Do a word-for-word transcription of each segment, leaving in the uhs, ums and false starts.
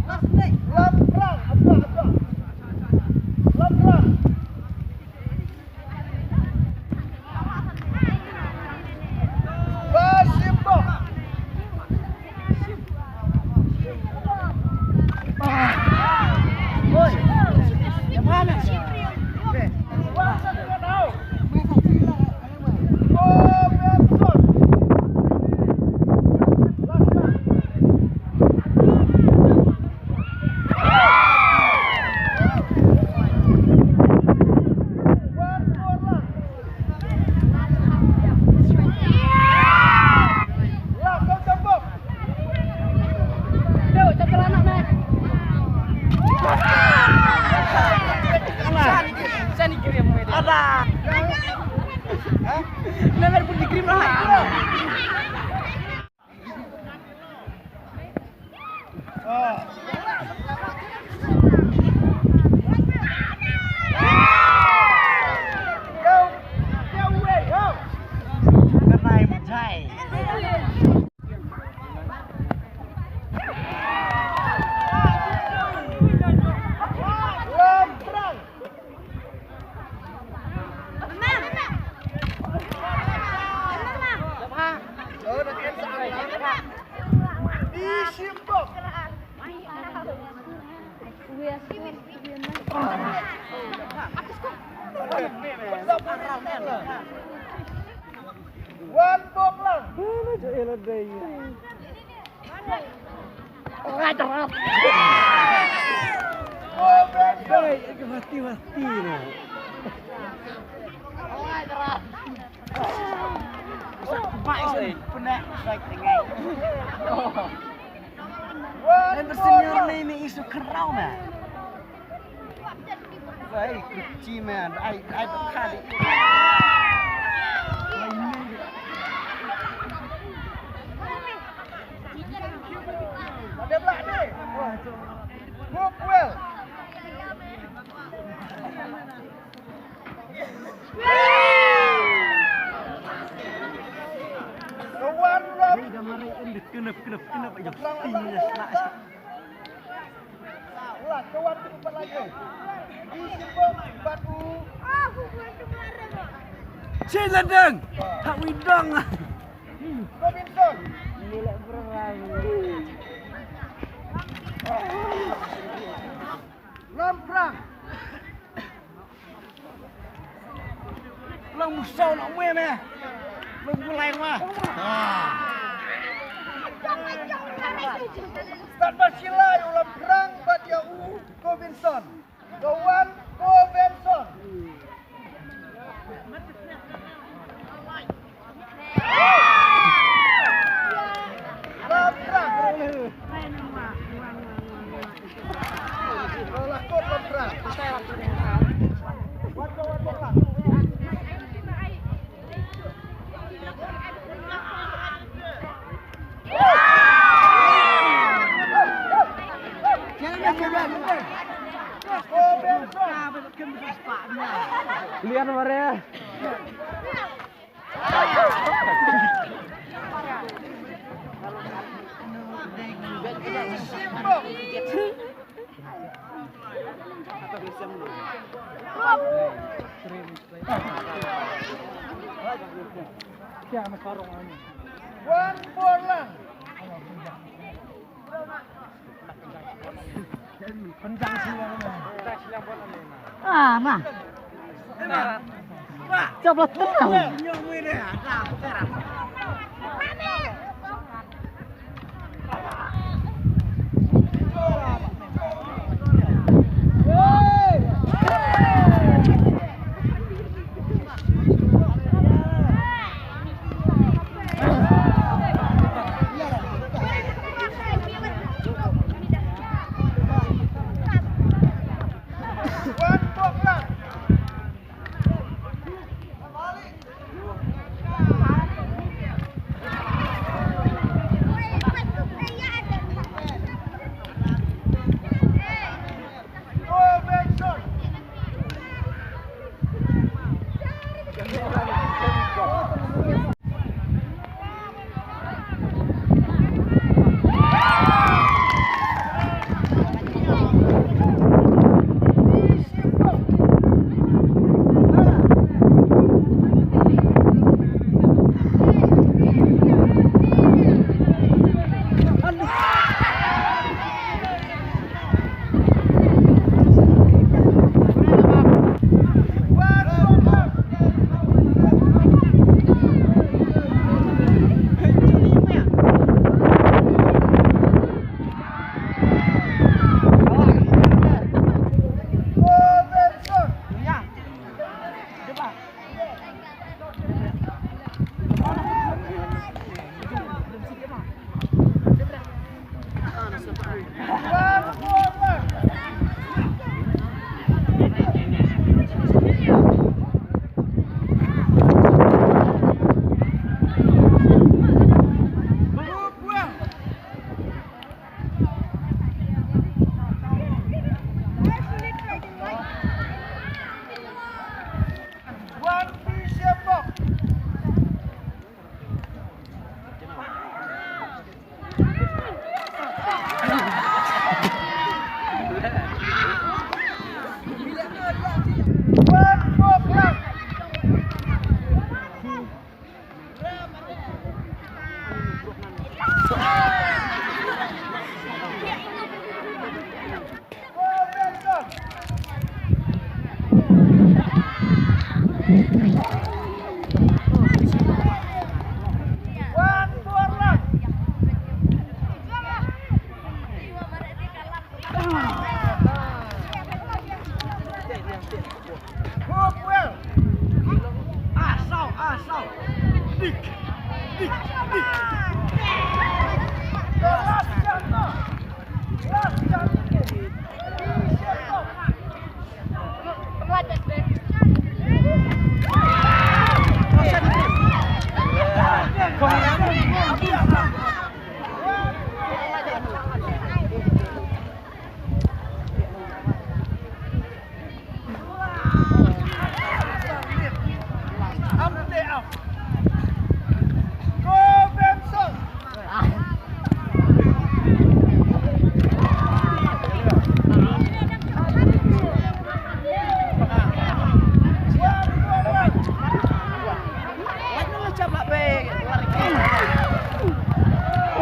Lam Prang, apa, apa? Lam Prang. Ba Shimbok. Wan Bok Lang. Hei, mati, mati, no. Bai, sini, pernah strike dengan. Wan Bok Lang. Ni, ni isu kerau, man. Wei, kuchi, man. Ai, ai, bakali. Ada belak ni. Hope well. Kawan Rob. Hei, dah mari, em, dia kena, kena, kena, Pak Jok. Tinggi dah, nak. Lah, kawan tu empat lagi. Di Simbok, batu. Chin Ladang. Hak widong. Robinson. Ini lah perang. Lam Prang. Long Musaw, Long Mue, meh. Long Bulai, mah. Ah. Start ba Shilai, u Lam Prang, bad ïa u Robinson. Kawan Robinson. Lian mare. Wan Borlang. Ah, ma. Coba tenang.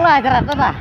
Lai, darat, darat.